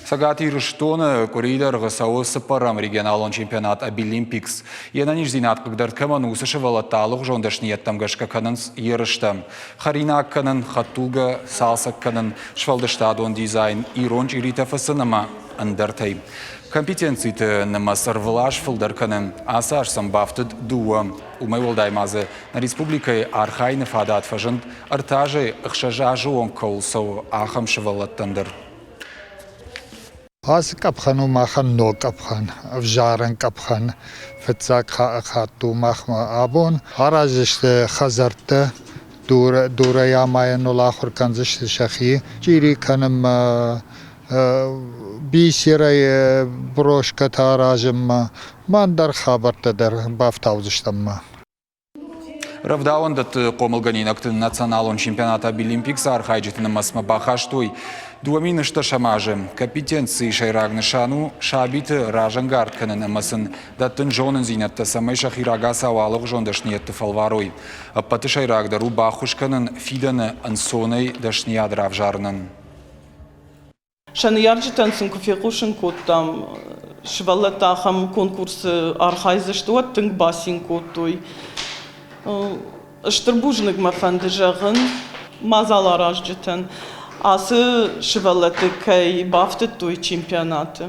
Цӕгат Ирыстоны къуырийы дӕргъы цӕуы цыппӕрӕм регионалон чемпионат Абилимпикс. Йе нӕниздзинад хъыгдард кӕмӕн у, уыцы сывӕллӕттӕ алыгъуызон дӕсныйӕдтӕм гӕсгӕ кӕнынц ерыстӕ. Хӕринаг кӕнын, хӕдтулгӕ цалцӕг кӕнын, сфӕлдыстадон дизайн, ирон чъиритӕ фыцын ӕмӕ ӕндӕртӕй. Компетенциты нымӕц ӕрвылаз фылдӕр кӕны. Ацы аз сӕм бафтыд дыууӕ. Уымӕй уӕлдай ма дзы нӕ республикӕйы архайыны фадат фӕзынд ӕртӕ азӕй ӕхсӕз азы онг кӕуыл цӕуы, ахӕм сывӕллӕттӕн дӕр. Ацы къӕпхӕн у махӕн ног къӕпхӕн, ӕвзарӕн къӕпхӕн. Фыццаг хатт у махмӕ абон. Араздзысты хӕдзӕрттӕ, дурӕй амайыныл ахуыр кӕндзысты сӕхи. Чъири кӕнынмӕ, бисерӕй брошкӕтӕ аразынмӕ, ма ӕндӕр хабӕрттӕ дӕр бафтаудзыстӕм ма. Рӕвдауӕндӕтты хъомылгӕнинӕгты националон чемпионат Абилимпиксы архайджыты нымӕцмӕ бахастой 2018 азы. Компетенцийы сӕйраг нысан у сабиты разӕнгард кӕнын ӕмӕ сын дӕттын зонындзинӕдтӕ, цӕмӕй сӕхи рагацау алыгъуызон дӕсныйӕдты фӕлварой. Ӕппӕты сӕйрагдӕр у баххуыс кӕнын фидӕны ӕнцонӕй дӕсныйад равзарынӕн. Сӕ ныййарджытӕн сын куы фехъусын кодтам, сывӕллӕттӕ ахӕм конкурсы архайдзысты, уӕд тынг бацин кодтой. Стыр бузныг мӕ фӕнды зӕгъын мадзаларазджытӕн, ацы сывӕллӕтты кӕй бафтыдтой чемпионаты.